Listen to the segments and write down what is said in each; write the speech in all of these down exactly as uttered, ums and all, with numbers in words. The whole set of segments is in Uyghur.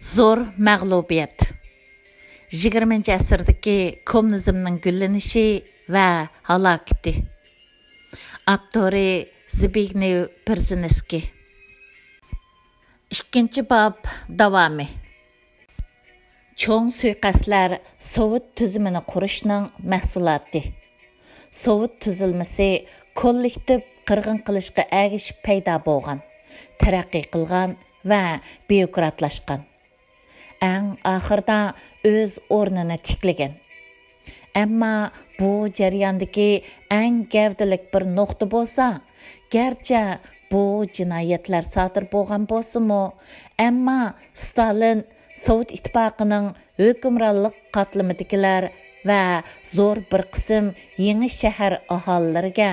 زور مەغلۇبىيەت. يىگىرمىنچى ئەسىردىكى كوممۇنىزمنىڭ گۈللىنىشى ۋە ھالاكىتى. ئاپتورى زبىگنېۋ بېرېزىنسكىي. ئىككىنچى باب داۋامى. چوڭ سۇيىقەستلەر سوۋېت تۈزۈمىنى قۇرۇشنىڭ مەھسۇلاتى. سوۋېت تۈزۈلمىسى كوللېكتىپ قىرغىن قىلىشقا ئەگىشىپ پەيدا بولغان، تەرەققىي قىلغان ۋە بيۇروكراتلاشقان. ئەڭ ئاخىرىدا ئۆز ئورنىنى تىكلىگەن. ئەمما بۇ جەرياندىكى ئەڭ گەۋدىلىك بىر نۇقتا بولسا، گەرچە بۇ جىنايەتلەر سادىر بولغان بولسىمۇ، ئەمما ستالىن سوۋېت ئىتتىپاقىنىڭ ھۆكۈمرانلىق قاتلىمىدىكىلەر ۋە زور بىر قىسىم يېڭى شەھەر ئاھالىلىرىگە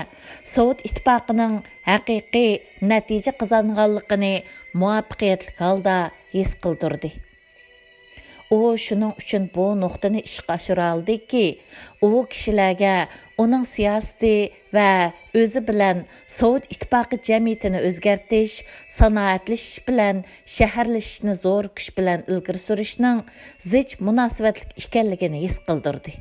سوۋېت ئىتتىپاقىنىڭ ھەقىقىي نەتىجە قازانغانلىقىنى مۇۋەپپەقىيەتلىك ھالدا ھېس قىلدۇردى. ئۇ شۇنىڭ ئۈچۈن بۇ نۇقتىنى ئىشقا ئاشۇرالىدىكى، ئۇ كىشىلەرگە ئۇنىڭ سىياسىتى ۋە ئۆزى بىلەن سوۋېت ئىتتىپاقى جەمئىيىتىنى ئۆزگەرتىش، سانائەتلىشىش بىلەن شەھەرلىشىشنى زور كۈچ بىلەن ئىلگىرى سۈرۈشنىڭ زىچ مۇناسىۋەتلىك ئىكەنلىكىنى ھېس قىلدۇردى.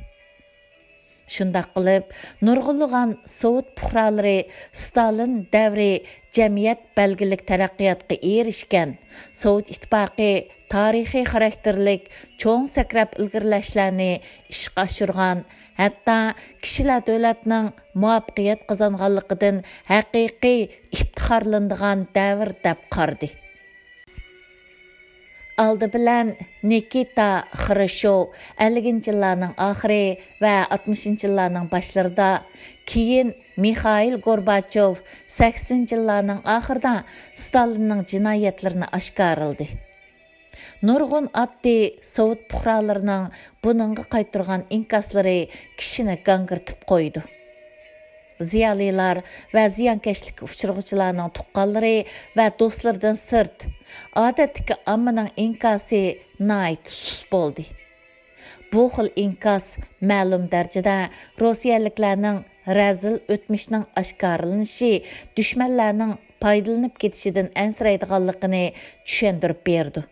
شۇنداق قىلىپ، نۇرغۇنلىغان سوۋېت پۇقرالىرى ستالىن دەۋرى جەمئىيەت بەلگىلىك تەرەققىياتقا ئېرىشكەن، سوۋېت ئىتتىپاقى تارىخىي خاراكتېرلىك چوڭ سەكرەپ ئىلگىرىلەشلەرنى ئىشقا ئاشۇرغان، ھەتتا كىشىلەر دۆلەتنىڭ مۇۋەپپەقىيەت قازانغانلىقىدىن ھەقىقىي ئىپتىخارلىنىدىغان دەۋر دەپ قارىدى. ئالدى بىلەن نىكىتا خرۇشچوۋ ئەللىكىنچى يىللارنىڭ ئاخىرى ۋە ئاتمىشىنچى يىللارنىڭ باشلىرىدا، كېيىن مىخائىل گورباچوف سەكسىنىنچى يىللارنىڭ ئاخىرىدا ستالىننىڭ جىنايەتلىرىنى ئاشكارىلىدى. نۇرغۇن ئاددىي سوۋېت پۇقرالىرىنىڭ بۇنىڭغا قايتۇرغان ئىنكاسلىرى كىشىنى گاڭگىرىتىپ قويىدۇ. زىيالىيلار ۋە زىيانكەشلىككە ئۇچرىغۇچىلارنىڭ تۇغقانلىرى ۋە دوستلىرىدىن سىرت، ئادەتتىكى ئاممىنىڭ ئىنكاسى ناھايىتى سۇس بولدى. بۇ خىل ئىنكاس مەلۇم دەرىجىدە روسىيەلىكلەرنىڭ رەزىل ئۆتمۈشنىڭ ئاشكارىلىنىشى، دۈشمەنلەرنىڭ پايدىلىنىپ كېتىشىدىن ئەنسىرەيدىغانلىقىنى چۈشەندۈرۈپ بېرىدۇ.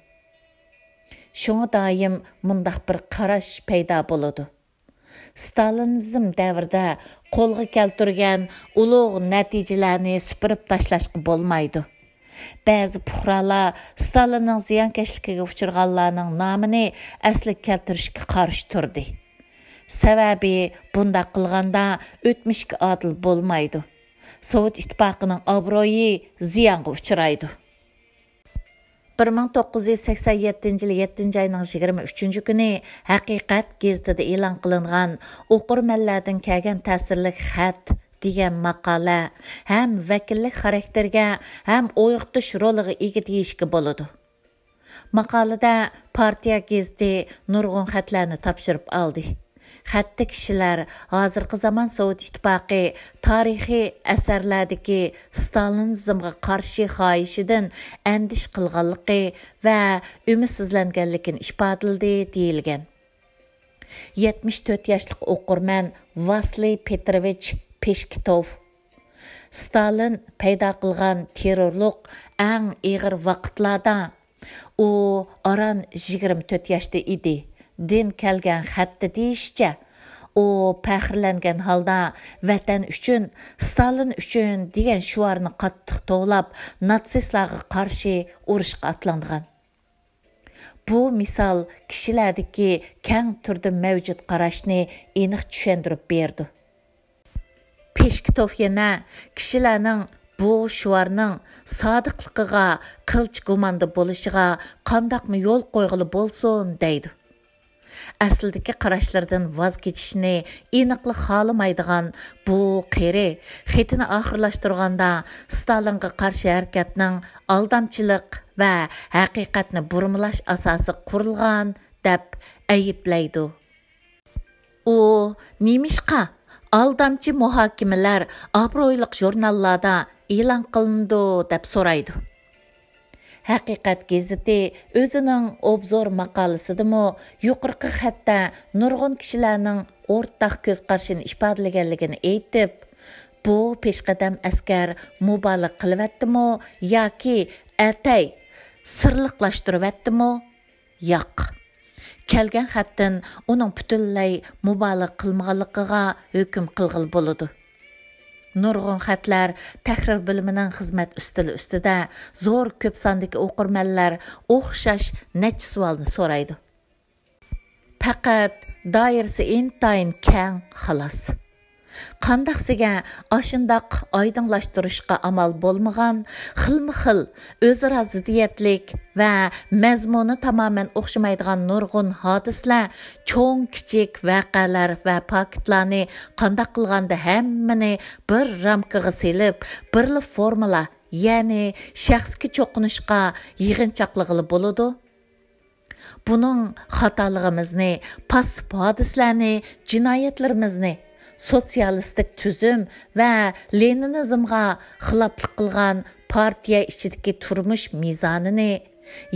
شۇڭا دائىم مۇنداق بىر قاراش پەيدا بولىدۇ. ستالىنىزم دەۋرىدە قولغا كەلتۈرگەن ئۇلۇغ نەتىجىلەرنى سۈپۈرۈپ تاشلاشقا بولمايدۇ. بەزى پۇقرالار ستالىننىڭ زىيانكەشلىكىگە ئۇچرىغانلارنىڭ نامىنى ئەسلىگە كەلتۈرۈشكە قارشى تۇردى. سەۋەبى، بۇنداق قىلغاندا ئۆتمۈشكە ئادىل بولمايدۇ. سوۋېت ئىتتىپاقىنىڭ ئابرۇيى زىيانغا ئۇچرايدۇ. بىر مىڭ توققۇز يۈز سەكسەن يەتتىنچى يىل يەتتىنچى ئاينىڭ يىگىرمە ئۈچىنچى كۈنى ھەقىقەت گېزىتىدە ئېلان قىلىنغان «ئوقۇرمەنلەردىن كەلگەن تەسىرلىك خەت» دېگەن ماقالە ھەم ۋەكىللىك خاراكتېرىگە، ھەم ئويغىتىش رولىغا ئىگە دېيىشكە بولىدۇ. ماقالىدە پارتىيە گېزىتى نۇرغۇن خەتلەرنى تاپشۇرۇپ ئالدى. خەتتە كىشىلەر ھازىرقى زامان سوۋېت ئىتتىپاقى تارىخىي ئەسەرلەردىكى ستالىنىزمغا قارشى خاھىشىدىن ئەندىشە قىلغانلىقى ۋە ئۈمىدسىزلەنگەنلىكىنى ئىپادىلىدى، دېيىلگەن. يەتمىش تۆت ياشلىق ئوقۇرمەن ۋاسلىي پېتروۋىچ پېشكىتوف، ستالىن پەيدا قىلغان تېررورلۇق ئەڭ ئېغىر ۋاقىتلاردا، ئۇ ئاران يىگىرمە تۆت ياشتا ئىدى. دىن كەلگەن خەتتە دېيىشىچە، ئۇ پەخىرلەنگەن ھالدا «ۋەتەن ئۈچۈن، ستالىن ئۈچۈن» دېگەن شوئارنى قاتتىق توۋلاپ، ناتسىستلارغا قارشى ئۇرۇشقا ئاتلانغان. بۇ مىسال كىشىلەردىكى كەڭ تۈردە مەۋجۇت قاراشنى ئېنىق چۈشەندۈرۈپ بېرىدۇ. پېشكىتوف يەنە كىشىلەرنىڭ بۇ شوئارنىڭ سادىقلىقىغا قىلچە گۇماندا بولۇشىغا قانداقمۇ يول قويغىلى بولسۇن دەيدۇ. ئەسلىدىكى قاراشلىرىدىن ۋاز كېچىشنى ئېنىقلا خالىمايدىغان بۇ قېرى خېتىنى ئاخىرلاشتۇرغاندا، ستالىنغا قارشى ھەرىكەتنىڭ ئالدامچىلىق ۋە ھەقىقەتنى بۇرمىلاش ئاساسىغا قۇرۇلغان دەپ ئەيىبلەيدۇ. ئۇ نېمىشقا ئالدامچى مۇھاكىمىلەر ئابرۇيلۇق ژۇرناللاردا ئېلان قىلىنىدۇ دەپ سورايدۇ. ھەقىقەت گېزىتى ئۆزىنىڭ ئوبزور ماقالىسىدىمۇ يۇقىرىقى خەتتە نۇرغۇن كىشىلەرنىڭ ئورتاق كۆز قارىشىنى ئىپادىلىگەنلىكىنى ئېيتىپ، بۇ پېشقەدەم ئەسكەر مۇبالىغە قىلىۋەتتىمۇ ياكى ئەتەي سىرلىقلاشتۇرۇۋەتتىمۇ؟ ياق. كەلگەن خەتتىن ئۇنىڭ پۈتۈنلەي مۇبالىغە قىلمىغانلىقىغا ھۆكۈم قىلغىلى بولىدۇ. نۇرغۇن خەتلەر تەھرىر بۆلۈمىنىڭ خىزمەت ئۈستىلى ئۈستىدە زور كۆپ ساندىكى ئوقۇرمەنلەر ئوخشاش نەچچە سوئالنى سورايدۇ. پەقەت دائىرىسى ئىنتايىن كەڭ، خالاس. قانداقسىگە ئاشۇنداق ئايدىڭلاشتۇرۇشقا ئامال بولمىغان، خىلمۇ خىل، ئۆزئارا زىددىيەتلىك ۋە مەزمۇنى تامامەن ئوخشىمايدىغان نۇرغۇن ھادىسىلەر، چوڭ، كىچىك ۋەقەلەر ۋە پاكىتلارنى قانداق قىلغاندا ھەممىنى بىر رامكىغا سېلىپ، بىرلا فورمۇلا، يەنى شەخسكە چوقۇنۇشقا يىغىنچاقلىغىلى بولىدۇ. بۇنىڭ خاتالىقىمىزنى، پاسسىپ ھادىسىلەرنى، جىنايەتلىرىمىزنى، سوتسىيالىستىك تۈزۈم ۋە لېنىنىزمغا خىلاپلىق قىلغان پارتىيە ئىچىدىكى تۇرمۇش مىزانىنى،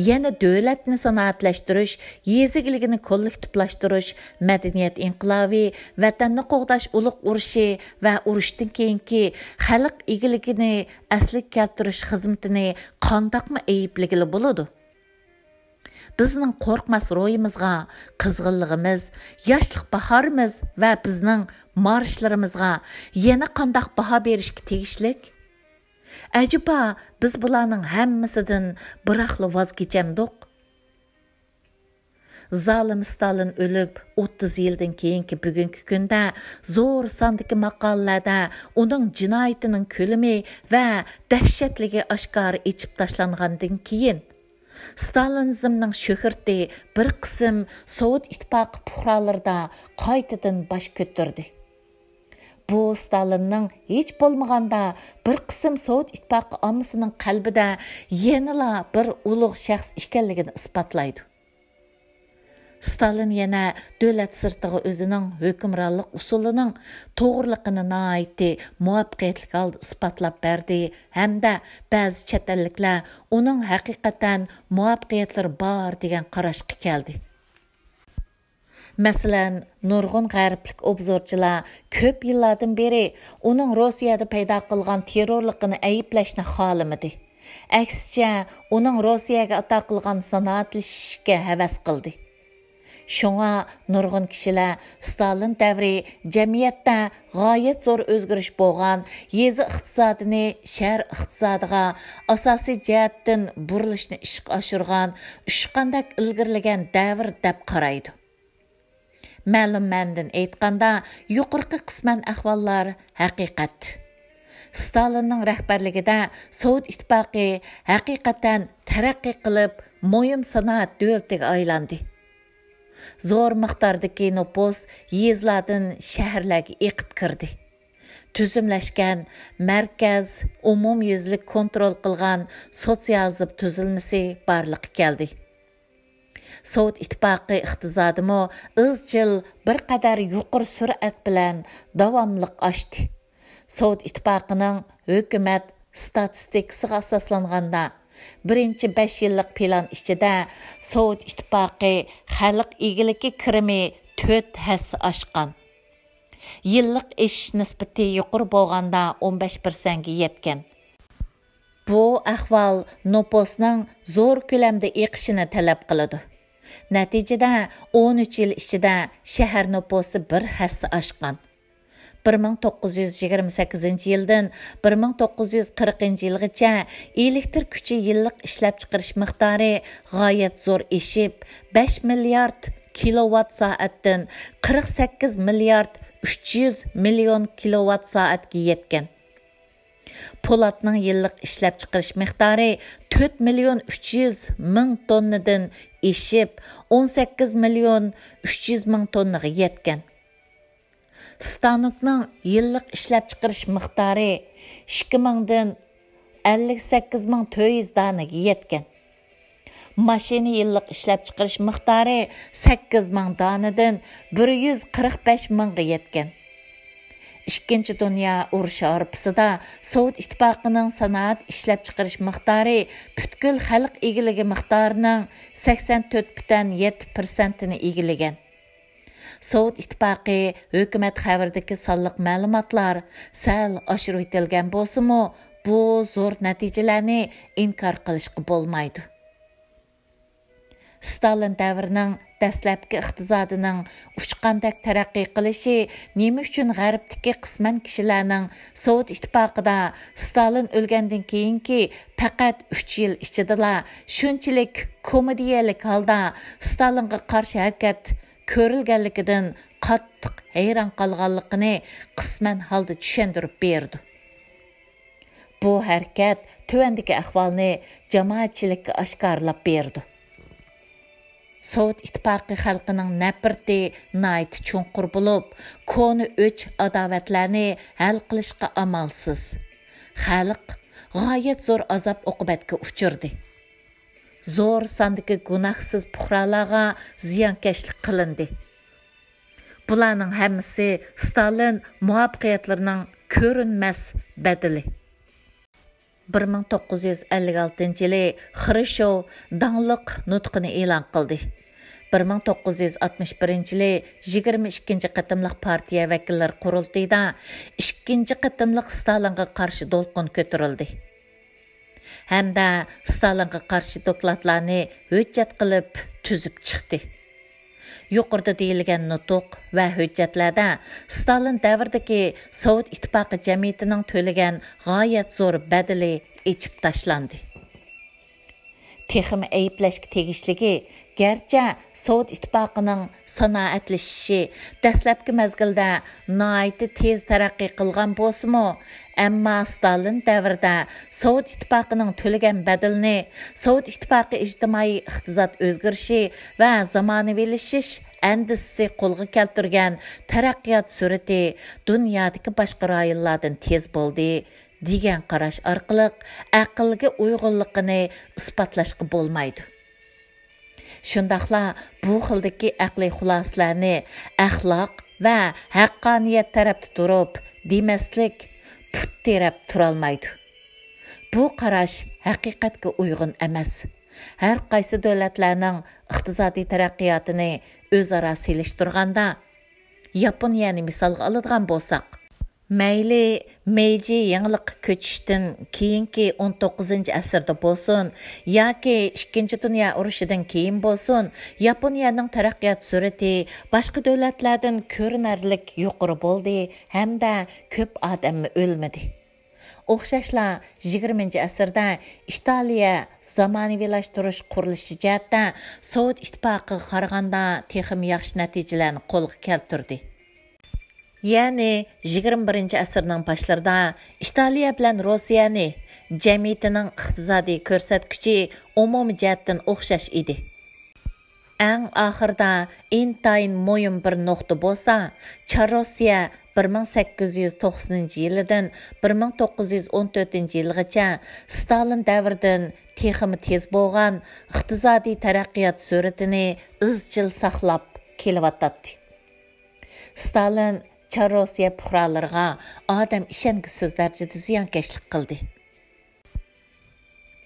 يەنە دۆلەتنى سانائەتلەشتۈرۈش، يېزا ئىگىلىكىنى كوللېكتىپلاشتۇرۇش، مەدەنىيەت ئىنقىلابى، ۋەتەننى قوغداش ئۇلۇغ ئۇرۇشى ۋە ئۇرۇشتىن كېيىنكى خەلق ئىگىلىكىنى ئەسلىگە كەلتۈرۈش خىزمىتىنى قانداقمۇ ئەيىبلىگىلى بولىدۇ؟ بىزنىڭ قورقماس روھىمىزغا، قىزغىنلىقىمىز، ياشلىق باھارىمىز ۋە بىزنىڭ مارشلىرىمىزغا يەنە قانداق باھا بېرىشكە تېگىشلىك؟ ئەجەبا، بىز بۇلارنىڭ ھەممىسىدىن بىراقلا ۋاز كېچەمدۇق؟ زالىم ستالىن ئۆلۈپ ئوتتۇز يىلدىن كېيىنكى بۈگۈنكى كۈندە زور ساندىكى ماقالىلەردە ئۇنىڭ جىنايىتىنىڭ كۆلىمى ۋە دەھشەتلىكى ئاشكارا ئېچىپ تاشلانغاندىن كېيىن، ستالىنىزمنىڭ شۆھرىتى بىر قىسىم سوۋېت ئىتتىپاقى پۇقرالىرىدا قايتىدىن باش كۆتۈردى. بۇ ستالىننىڭ ھېچ بولمىغاندا بىر قىسىم سوۋېت ئىتتىپاقى ئاممىسىنىڭ قەلبىدە يەنىلا بىر ئۇلۇغ شەخس ئىكەنلىكىنى ئىسپاتلايدۇ. ستالىن يەنە دۆلەت سىرتىغا ئۆزىنىڭ ھۆكۈمرانلىق ئۇسۇلىنىڭ توغرىلىقىنى ناھايىتى مۇۋەپپەقىيەتلىك ھالدا ئىسپاتلاپ بەردى ھەمدە بەزى چەت ئەللىكلەر ئۇنىڭ ھەقىقەتەن مۇۋەپپەقىيەتلىرى بار دېگەن قاراشقا كەلدى. مەسىلەن، نۇرغۇن غەربلىك ئوبزورچىلار كۆپ يىللاردىن بېرى ئۇنىڭ روسىيەدە پەيدا قىلغان تېررورلۇقىنى ئەيىبلەشنى خالىمىدى. ئەكسىچە، ئۇنىڭ روسىيەگە ئاتا قىلغان سانائەتلىشىشىگە ھەۋەس قىلدى. شۇڭا نۇرغۇن كىشىلەر ستالىن دەۋرى جەمئىيەتتە غايەت زور ئۆزگىرىش بولغان، يېزا ئىقتىسادىنى شەھەر ئىقتىسادىغا ئاساسىي جەھەتتىن بۇرۇلۇشنى ئىشقا ئاشۇرغان ئۇچقاندەك ئىلگىرىلىگەن دەۋر دەپ قارايدۇ. مەلۇم مەنىدىن ئېيتقاندا، يۇقىرىقى قىسمەن ئەھۋاللار ھەقىقەت. ستالىننىڭ رەھبەرلىكىدە سوۋېت ئىتتىپاقى ھەقىقەتەن تەرەققىي قىلىپ، مۇھىم سانائەت دۆلىتىگە ئايلاندى. زور مىقداردىكى نوپۇس يېزىلاردىن شەھەرلەرگە ئېقىپ كىردى. تۈزۈملەشكەن، مەركەز، ئومۇميۈزلۈك كونترول قىلغان سوتسىيالىزم تۈزۈلمىسى بارلىققا كەلدى. سوۋېت ئىتتىپاقى ئىقتىسادىمۇ ئىزچىل بىر قەدەر يۇقىرى سۈرئەت بىلەن داۋاملىق ئاشتى. سوۋېت ئىتتىپاقىنىڭ ھۆكۈمەت ستاتىستىكىسىغا ئاساسلانغاندا، بىرىنچى بەش يىللىق پىلان ئىچىدە سوۋېت ئىتتىپاقى خەلق ئىگىلىكى كىرىمى تۆت ھەسسە ئاشقان. يىللىق ئېشىش نىسبىتى يۇقىرى بولغاندا ئون بەش پىرسەنتكە يەتكەن. بۇ ئەھۋال نوپۇسنىڭ زور كۆلەمدە ئېقىشىنى تەلەپ قىلىدۇ. نەتىجىدە، ئون ئۈچ يىل ئىچىدە شەھەر نوپۇسى بىر ھەسسە ئاشقان. بىر مىڭ توققۇز يۈز يىگىرمە سەككىزىنچى يىلدىن بىر مىڭ توققۇز يۈز قىرىقىنچى يىلغىچە ئېلېكتر كۈچى يىللىق ئىشلەپچىقىرىش مىقدارى غايەت زور ئېشىپ، بەش مىليارد كىلوۋات سائەتتىن قىرىق سەككىز مىليارد ئۈچ يۈز مىليون كىلوۋات سائەتكە يەتكەن. پولاتنىڭ يىللىق ئىشلەپچىقىرىش مىقدارى تۆت مىليون ئۈچ يۈز مىڭ توننىدىن ئېشىپ، ئون سەككىز مىليون ئۈچ يۈز مىڭ توننىغا يەتكەن. ستانوكنىڭ يىللىق ئىشلەپچىقىرىش مىقدارى ئىككى مىڭدىن ئەللىك سەككىز مىڭ تۆت يۈز دانىگە يەتكەن. ماشىنا يىللىق ئىشلەپچىقىرىش مىقدارى سەككىز مىڭ دانىدىن بىر يۈز قىرىق بەش مىڭغا يەتكەن. ئىككىنچى دۇنيا ئۇرۇشى ھارپىسىدا سوۋېت ئىتتىپاقىنىڭ سانائەت ئىشلەپچىقىرىش مىقدارى پۈتكۈل خەلق ئىگىلىكى مىقدارىنىڭ سەكسەن تۆت پۈتۈن يەتتە پىرسەنتىنى ئىگىلىگەن. سوۋېت ئىتتىپاقى ھۆكۈمەت خەۋىرىدىكى سانلىق مەلۇماتلار سەل ئاشۇرۇۋېتىلگەن بولسىمۇ، بۇ زور نەتىجىلەرنى ئىنكار قىلىشقا بولمايدۇ. ستالىن دەۋرىنىڭ دەسلەپكى ئىقتىسادىنىڭ ئۇچقاندەك تەرەققىي قىلىشى نېمە ئۈچۈن غەربتىكى قىسمەن كىشىلەرنىڭ سوۋېت ئىتتىپاقىدا ستالىن ئۆلگەندىن كېيىنكى پەقەت ئۈچ يىل ئىچىدىلا شۇنچىلىك كومېدىيەلىك ھالدا ستالىنغا قارشى ھەرىكەت كۆرۈلگەنلىكىدىن قاتتىق ھەيران قالغانلىقىنى قىسمەن ھالدا چۈشەندۈرۈپ بېرىدۇ. بۇ ھەرىكەت تۆۋەندىكى ئەھۋالنى جامائەتچىلىككە ئاشكارىلاپ بېرىدۇ. سوۋېت ئىتتىپاقى خەلقىنىڭ نەپرىتى ناھايىتى چوڭقۇر بولۇپ، كونا ئۆچ-ئاداۋەتلەرنى ھەل قىلىشقا ئامالسىز. خەلق غايەت زور ئازاب-ئوقۇبەتكە ئۇچرىدى. زور ساندىكى گۇناھسىز پۇقرالارغا زىيانكەشلىك قىلىندى. بۇلارنىڭ ھەممىسى ستالىن مۇۋەپپەقىيەتلىرىنىڭ كۆرۈنمەس بەدىلى. بىر مىڭ توققۇز يۈز ئەللىك ئالتىنچى يىلى خرۇشچوۋ داڭلىق نۇتقىنى ئېلان قىلدى. بىر مىڭ توققۇز يۈز ئاتمىش بىرىنچى يىلى يىگىرمە ئىككىنچى قېتىملىق پارتىيە ۋەكىللەر قۇرۇلتىيىدا ئىككىنچى قېتىملىق ستالىنغا قارشى دولقۇن كۆتۈرۈلدى. ھەمدە ستالىنغا قارشى دوكلاتلارنى ھۆججەت قىلىپ تۈزۈپ چىقتى. يۇقىرىدا دېيىلگەن نۇتۇق ۋە ھۆججەتلەردە ستالىن دەۋرىدىكى سوۋېت ئىتتىپاقى جەمئىيىتىنىڭ تۆلىگەن غايەت زور بەدىلى ئېچىپ تاشلاندى. تېخىمۇ ئەيىبلەشكە تېگىشلىكى، گەرچە سوۋېت ئىتتىپاقىنىڭ سانائەتلىشىشى دەسلەپكى مەزگىلدە ناھايىتى تېز تەرەققىي قىلغان بولسىمۇ، ئەمما ستالىن دەۋرىدە سوۋېت ئىتتىپاقىنىڭ تۆلىگەن بەدىلىنى سوۋېت ئىتتىپاقى ئىجتىمائىي ئىقتىساد ئۆزگىرىشى ۋە زامانىۋىلىشىش ئەندىزىسى قولغا كەلتۈرگەن تەرەققىيات سۈرئىتى دۇنيادىكى باشقا رايونلاردىن تېز بولدى، دېگەن قاراش ئارقىلىق ئەقىلگە ئۇيغۇنلۇقىنى ئىسپاتلاشقا بولمايدۇ. شۇنداقلا بۇ خىلدىكى ئەقلىي خۇلاسىلەرنى ئەخلاق ۋە ھەققانىيەت تەرەپتە تۇرۇپ دېمەسلىك پۇت تىرەپ تۇرالمايدۇ. بۇ قاراش ھەقىقەتكە ئۇيغۇن ئەمەس. ھەر قايسى دۆلەتلەرنىڭ ئىقتىسادىي تەرەققىياتىنى ئۆزئارا سېلىشتۇرغاندا، ياپونىيەنى مىسالغا ئالىدىغان بولساق، مەيلى مېيجى يېڭىلىققا كۆچۈشتىن كېيىنكى ئون توققۇزىنچى ئەسىردە بولسۇن ياكى ئىككىنچى دۇنيا ئۇرۇشىدىن كېيىن بولسۇن، ياپونىيەنىڭ تەرەققىيات سۈرئىتى باشقا دۆلەتلەردىن كۆرۈنەرلىك يۇقىرى بولدى ھەمدە كۆپ ئادەممۇ ئۆلمىدى. ئوخشاشلا يىگىرمىنچى ئەسىردە ئىتالىيە زامانىۋىلاشتۇرۇش قۇرۇلۇشى جەھەتتە سوۋېت ئىتتىپاقىغا قارىغاندا تېخىمۇ ياخشى نەتىجىلەرنى قولغا كەلتۈردى. يەنى يىگىرمە بىرىنچى ئەسىرنىڭ باشلىرىدا ئىتالىيە بىلەن روسىيەنى جەمئىيىتىنىڭ ئىقتىسادىي كۆرسەتكۈچى ئومۇمىي جەھەتتىن ئوخشاش ئىدى. ئەڭ ئاخىرىدا ئىنتايىن مۇھىم بىر نۇقتا بولسا، چار روسىيە بىر مىڭ سەككىز يۈز توقسىنىنچى يىلىدىن بىر مىڭ توققۇز يۈز ئون تۆتىنچى يىلغىچە ستالىن دەۋرىدىن تېخىمۇ تېز بولغان ئىقتىسادىي تەرەققىيات سۈرئىتىنى ئىزچىل ساقلاپ كېلىۋاتاتتى. ستالىن چار روسىيە پۇقرالىرىغا ئادەم ئىشەنگۈسىز دەرىجىدە زىيانكەشلىك قىلدى.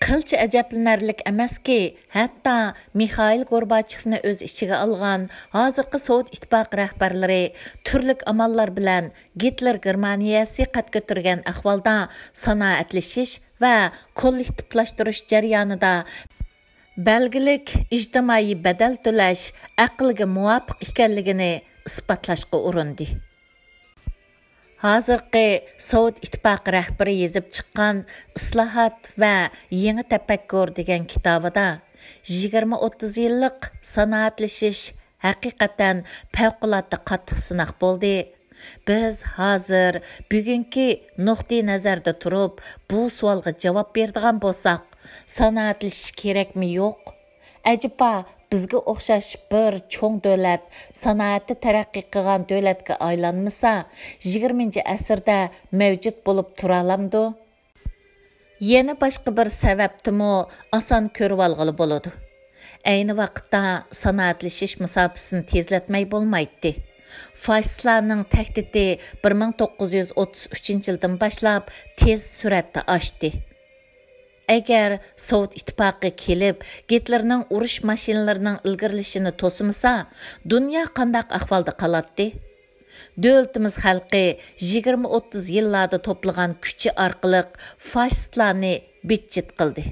قىلچە ئەجەبلىنەرلىك ئەمەسكى، ھەتتا مىخائىل گورباچېۋنى ئۆز ئىچىگە ئالغان ھازىرقى سوۋېت ئىتتىپاقى رەھبەرلىرى تۈرلۈك ئاماللار بىلەن گىتلېر گېرمانىيەسى قەد كۆتۈرگەن ئەھۋالدا سانائەتلىشىش ۋە كوللېكتىپلاشتۇرۇش جەريانىدا بەلگىلىك ئىجتىمائىي بەدەل تۆلەش ئەقىلگە مۇۋاپىق ئىكەنلىكىنى ئىسپاتلاشقا ئۇرۇندى. ھازىرقى سوۋېت ئىتتىپاقى رەھبىرى يېزىپ چىققان ئىسلاھات ۋە يېڭى تەپەككۇر دېگەن كىتابىدا يىگىرمە ئوتتۇز يىللىق سانائەتلىشىش ھەقىقەتەن پەۋقۇلئاددە قاتتىق سىناق بولدى. بىز ھازىر بۈگۈنكى نۇقتىئى نەزەردە تۇرۇپ، بۇ سوئالغا جاۋاب بېرىدىغان بولساق، سانائەتلىشىش كېرەكمۇ يوق؟ ئەجەبا، بىزگە ئوخشاش بىر چوڭ دۆلەت سانائەتتە تەرەققىي قىلغان دۆلەتكە ئايلانمىسا، يىگىرمىنچى ئەسىردە مەۋجۇت بولۇپ تۇرالامدۇ؟ يەنە باشقا بىر سەۋەبتىمۇ ئاسان كۆرۈۋالغىلى بولىدۇ. ئەينى ۋاقىتتا سانائەتلىشىش مۇساپىسىنى تېزلەتمەي بولمايتتى. فاشىستلارنىڭ تەھدىتى بىر مىڭ توققۇز يۈز ئوتتۇز ئۈچىنچى يىلدىن باشلاپ تېز سۈرئەتتە ئاشتى. ئەگەر سوۋېت ئىتتىپاقى كېلىپ، گىتلېرنىڭ ئۇرۇش ماشىنىلىرىنىڭ ئىلگىرىلىشىنى توسمىسا، دۇنيا قانداق ئەھۋالدا قالاتتى؟ دۆلىتىمىز خەلقى يىگىرمە ئوتتۇز يىللاردا توپلىغان كۈچى ئارقىلىق فاشىستلارنى بىتچىت قىلدى.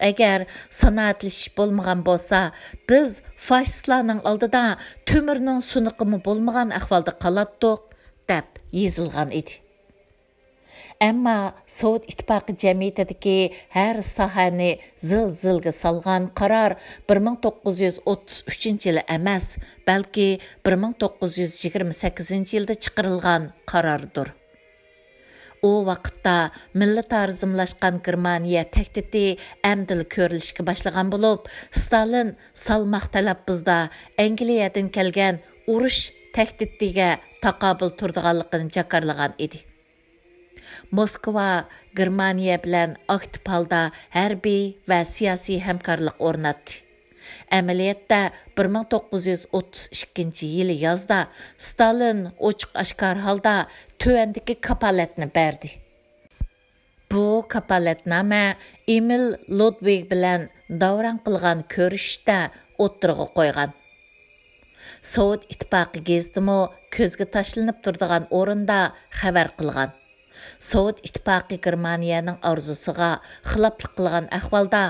ئەگەر سانائەتلىشىش بولمىغان بولسا، بىز فاشىستلارنىڭ ئالدىدا تۆمۈرنىڭ سۇنۇقىمۇ بولمىغان ئەھۋالدا قالاتتۇق، دەپ يېزىلغان ئىدى. ئەمما سوۋېت ئىتتىپاقى جەمئىيىتىدىكى ھەر ساھەنى زىلزىلگە سالغان قارار بىر مىڭ توققۇز يۈز ئوتتۇز ئۈچىنچى يىلى ئەمەس، بەلكى بىر مىڭ توققۇز يۈز يىگىرمە سەككىزىنچى يىلدا چىقىرىلغان قاراردۇر. ئۇ ۋاقىتتا مىللىتارىزملاشقان گېرمانىيە تەھدىتى ئەمدىلا كۆرۈلۈشكە باشلىغان بولۇپ، ستالىن سالماق تەلەپپۇزدا ئەنگلىيەدىن كەلگەن ئۇرۇش تەھدىتىگە تاقابىل تۇرىدىغانلىقىنى جاكارلىغان ئىدى. موسكۋا گېرمانىيە بىلەن ئاكتىپ ھالدا ھەربىي ۋە سىياسىي ھەمكارلىق ئورناتتى. ئەمەلىيەتتە، بىر مىڭ توققۇز يۈز ئوتتۇز ئىككىنچى يىلى يازدا ستالىن ئوچۇق-ئاشكارا ھالدا تۆۋەندىكى كاپالەتنى بەردى. بۇ كاپالەتنامە ئېمىل لودۋىگ بىلەن داۋراڭ قىلغان كۆرۈشۈشتە ئوتتۇرىغا قويغان. سوۋېت ئىتتىپاقى گېزىتىمۇ كۆزگە تاشلىنىپ تۇرىدىغان ئورۇندا خەۋەر قىلغان. سوۋېت ئىتتىپاقى گېرمانىيەنىڭ ئارزۇسىغا خىلاپلىق قىلغان ئەھۋالدا،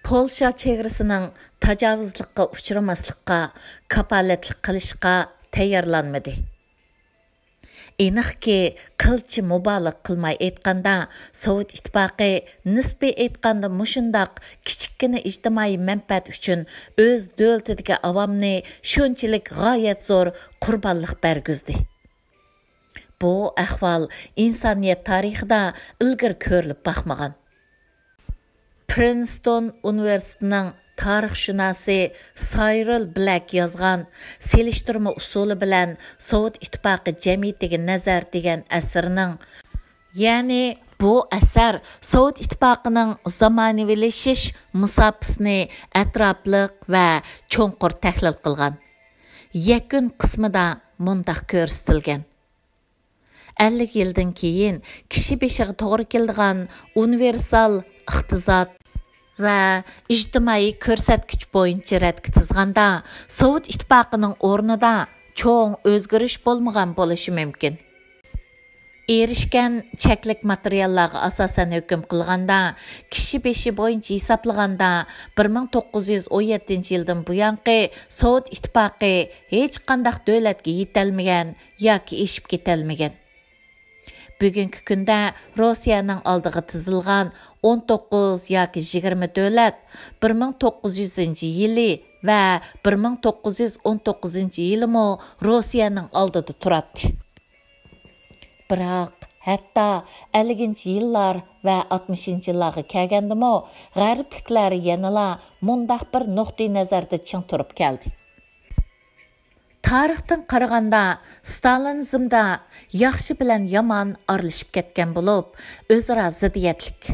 پولشا چېگرىسىنىڭ تاجاۋۇزلۇققا ئۇچرىماسلىققا كاپالەتلىك قىلىشقا تەييارلانمىدى. ئېنىقكى، قىلچە مۇبالىغە قىلماي ئېيتقاندا، سوۋېت ئىتتىپاقى نىسپىي ئېيتقاندا مۇشۇنداق كىچىككىنە ئىجتىمائىي مەنپەئەت ئۈچۈن ئۆز دۆلىتىدىكى ئاۋامنى شۇنچىلىك غايەت زور قۇربانلىق بەرگۈزدى. بۇ ئەھۋال ئىنسانىيەت تارىخىدا ئىلگىرى كۆرۈلۈپ باقمىغان. پرىنستون ئۇنىۋېرسىتېتىنىڭ تارىخشۇناسى سايرىل بلەك يازغان سېلىشتۇرما ئۇسۇلى بىلەن سوۋېت ئىتتىپاقى جەمئىيىتىگە نەزەر دېگەن ئەسىرىنىڭ، يەنى بۇ ئەسەر سوۋېت ئىتتىپاقىنىڭ زامانىۋىلىشىش مۇساپىسىنى ئەتراپلىق ۋە چوڭقۇر تەھلىل قىلغان. يەكۈن قىسمىدا مۇنداق كۆرسىتىلگەن. ئەللىك يىلدىن كېيىن كىشى بېشىغا توغرا كېلىدىغان ئۇنىۋېرسال ئىقتىساد ۋە ئىجتىمائىي كۆرسەتكۈچ بويىچە رەتكە تىزغاندا، سوۋېت ئىتتىپاقىنىڭ ئورنىدا چوڭ ئۆزگىرىش بولمىغان بولۇشى مۇمكىن. ئېرىشكەن چەكلىك ماتېرىياللارغا ئاساسەن ھۆكۈم قىلغاندا، كىشى بېشى بويىچە ھېسابلىغاندا، بىر مىڭ توققۇز يۈز ئون يەتتىنچى يىلدىن بۇيانقى سوۋېت ئىتتىپاقى ھېچقانداق دۆلەتكە يېتەلمىگەن ياكى ئېشىپ كېتەلمىگەن. بۈگۈنكى كۈندە روسىيەنىڭ ئالدىغا تىزىلغان ئون توققۇز ياكى يىگىرمە دۆلەت بىر مىڭ توققۇز يۈزىنچى يىلى ۋە بىر مىڭ توققۇز يۈز ئون توققۇزىنچى يىلىمۇ روسىيەنىڭ ئالدىدا تۇراتتى. بىراق، ھەتتا ئەللىكىنچى يىللار ۋە ئاتمىشىنچى يىللارغا كەلگەندىمۇ، غەربلىكلەر يەنىلا مۇنداق بىر نۇقتىئى نەزەردە چىڭ تۇرۇپ كەلدى. تارىختىن قارىغاندا، ستالىنىزمدا ياخشى بىلەن يامان ئارىلىشىپ كەتكەن بولۇپ، ئۆزئارا زىددىيەتلىك.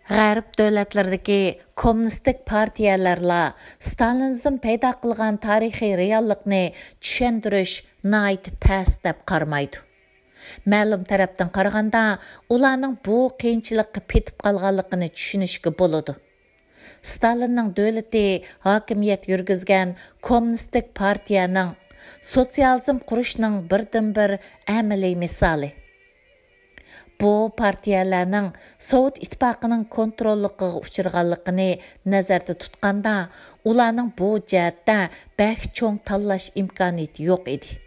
غەرب دۆلەتلىرىدىكى كوممۇنىستىك پارتىيەلەرلا ستالىنىزم پەيدا قىلغان تارىخىي رېئاللىقنى چۈشەندۈرۈش ناھايىتى تەس دەپ قارىمايدۇ. مەلۇم تەرەپتىن قارىغاندا، ئۇلارنىڭ بۇ قىيىنچىلىققا پېتىپ قالغانلىقىنى چۈشىنىشكە بولىدۇ. ستالىننىڭ دۆلىتى ھاكىمىيەت يۈرگۈزگەن كوممۇنىستىك پارتىيەنىڭ سوتسىيالىزم قۇرۇشنىڭ بىردىنبىر ئەمەلىي مىسالى. بۇ پارتىيەلەرنىڭ سوۋېت ئىتتىپاقىنىڭ كونتروللۇقىغا ئۇچرىغانلىقىنى نەزەردە تۇتقاندا، ئۇلارنىڭ بۇ جەھەتتە بەك چوڭ تاللاش ئىمكانىيىتى يوق ئىدى.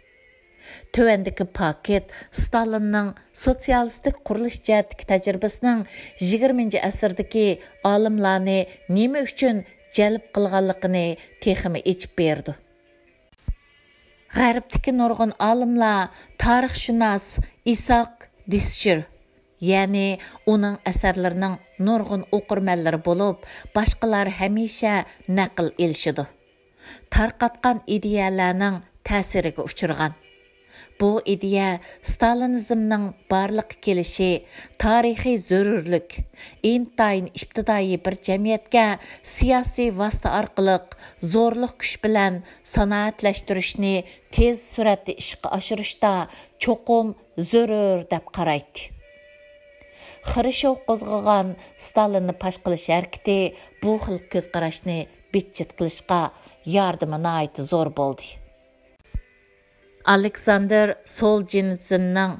تۆۋەندىكى پاكىت ستالىننىڭ سوتسىيالىستىك قۇرۇلۇش جەھەتتىكى تەجرىبىسىنىڭ يىگىرمىنچى ئەسىردىكى ئالىملارنى نېمە ئۈچۈن جەلپ قىلغانلىقىنى تېخىمۇ ئېچىپ بېرىدۇ. غەربتىكى نۇرغۇن ئالىملار تارىخشۇناس ئىساك دىسشېر، يەنى ئۇنىڭ ئەسەرلىرىنىڭ نۇرغۇن ئوقۇرمەنلىرى بولۇپ، باشقىلار ھەمىشە نەقىل ئېلىشىدۇ. تارقاتقان ئىدىيەلەرنىڭ تەسىرىگە ئۇچرىغان. بۇ ئىدىيە ستالىنىزمنىڭ بارلىققا كېلىشى تارىخىي زۆرۈرلۈك، ئىنتايىن ئىپتىدائىي بىر جەمئىيەتكە سىياسىي ۋاسىتە ئارقىلىق زورلۇق كۈچ بىلەن سانائەتلەشتۈرۈشنى تېز سۈرئەتتە ئىشقا ئاشۇرۇشتا چوقۇم زۆرۈر دەپ قارايتتى. خرۇشچوۋ قوزغىغان ستالىننى پاش قىلىش ھەرىكىتى بۇ خىل كۆز قاراشنى بىتچىت قىلىشقا ياردىمى ناھايىتى زور بولدى. ئالېكساندىر سولجېنىتسىننىڭ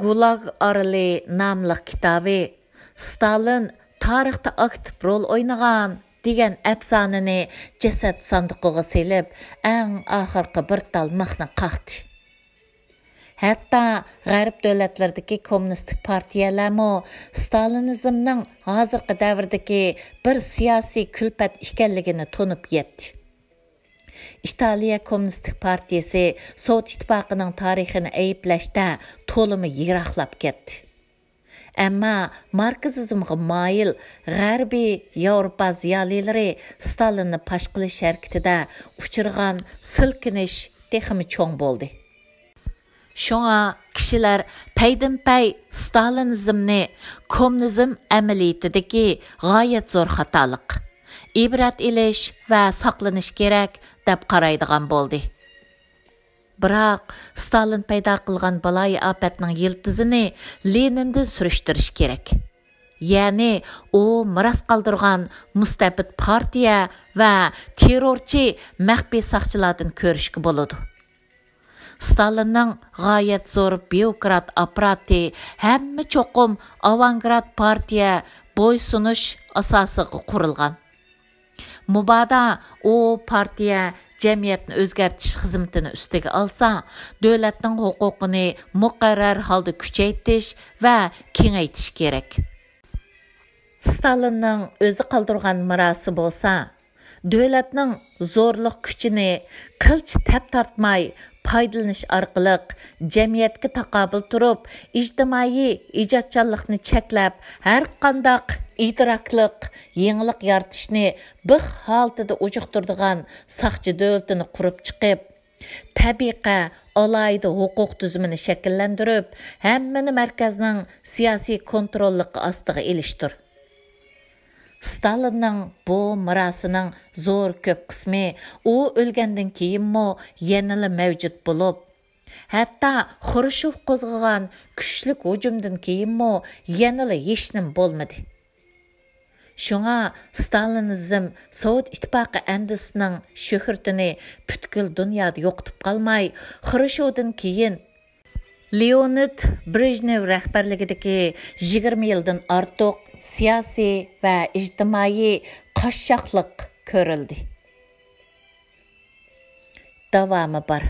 گۇلاگ ئارىلى ناملىق كىتابى ستالىن تارىختا ئاكتىپ رول ئوينىغان دېگەن ئەپسانىنى جەسەت ساندۇقىغا سېلىپ، ئەڭ ئاخىرقى بىر تال مىخنى قاقتى. ھەتتا غەرب دۆلەتلىرىدىكى كوممۇنىستىك پارتىيەلەرمۇ ستالىنىزمنىڭ ھازىرقى دەۋردىكى بىر سىياسىي كۈلپەت ئىكەنلىكىنى تونۇپ يەتتى. ئىتالىيە كوممۇنىستىك پارتىيىسى سوۋېت ئىتتىپاقىنىڭ تارىخىنى ئەيىبلەشتە تولىمۇ يىراقلاپ كەتتى. ئەمما ماركسىزمغا مايىل غەربىي ياۋروپا زىيالىيلىرى ستالىننى پاش قىلىش ھەرىكىتىدە ئۇچرىغان سىلكىنىش تېخىمۇ چوڭ بولدى. شۇڭا كىشىلەر پەيدىنپەي ستالىنىزمنى كوممۇنىزم ئەمەلىيىتىدىكى غايەت زور خاتالىق، ئىبرەت ئېلىش ۋە ساقلىنىش كېرەك دەپ قارايدىغان بولدى. بىراق، ستالىن پەيدا قىلغان بالايىئاپەتنىڭ يىلتىزىنى لېنىندىن سۈرۈشتۈرۈش كېرەك. يەنى، ئۇ مىراس قالدۇرغان مۇستەبىت پارتىيە ۋە تېررورچى مەخپىي ساقچىلاردىن كۆرۈشكە بولىدۇ. ستالىننىڭ غايەت زور بيۇروكرات ئاپپاراتى ھەممە چوقۇم ئاۋانگارت پارتىيە بويسۇنۇش ئاساسىغا قۇرۇلغان. مۇبادا ئۇ پارتىيە جەمئىيەتنى ئۆزگەرتىش خىزمىتىنى ئۈستىگە ئالسا، دۆلەتنىڭ ھوقۇقىنى مۇقەررەر ھالدا كۈچەيتىش ۋە كېڭەيتىش كېرەك. ستالىننىڭ ئۆزى قالدۇرغان مىراسى بولسا، دۆلەتنىڭ زورلۇق كۈچىنى قىلچە تەپ تارتماي پايدىلىنىش ئارقىلىق جەمئىيەتكە تاقابىل تۇرۇپ، ئىجتىمائىي ئىجادچانلىقنى چەكلەپ، ھەرقانداق ئىدراكلىق يېڭىلىق يارىتىشنى بىخ ھالىتىدە ئۇجۇقتۇرىدىغان ساقچى دۆلىتىنى قۇرۇپ چىقىپ، تەبىقە، ئالاھىدە ھوقۇق تۈزۈمىنى شەكىللەندۈرۈپ، ھەممىنى مەركەزنىڭ سىياسىي كونتروللۇقى ئاستىغا ئېلىشتۇر. ستالىننىڭ بۇ مىراسىنىڭ زور كۆپ قىسمى ئۇ ئۆلگەندىن كېيىنمۇ يەنىلا مەۋجۇت بولۇپ، ھەتتا خرۇشچوف قوزغىغان كۈچلۈك ھۇجۇمدىن كېيىنمۇ يەنىلا ھېچنېمە بولمىدى. شۇڭا ستالىنىزم سوۋېت ئىتتىپاقى ئەندىزىسىنىڭ شۆھرىتىنى پۈتكۈل دۇنيادا يوقىتىپ قالماي، خرۇشچوۋدىن كېيىن لېئونىد برېژنېۋ رەھبەرلىكىدىكى يىگىرمە يىلدىن ئارتۇق سىياسىي ۋە ئىجتىمائىي قاششاقلىق كۆرۈلدى. داۋامى بار.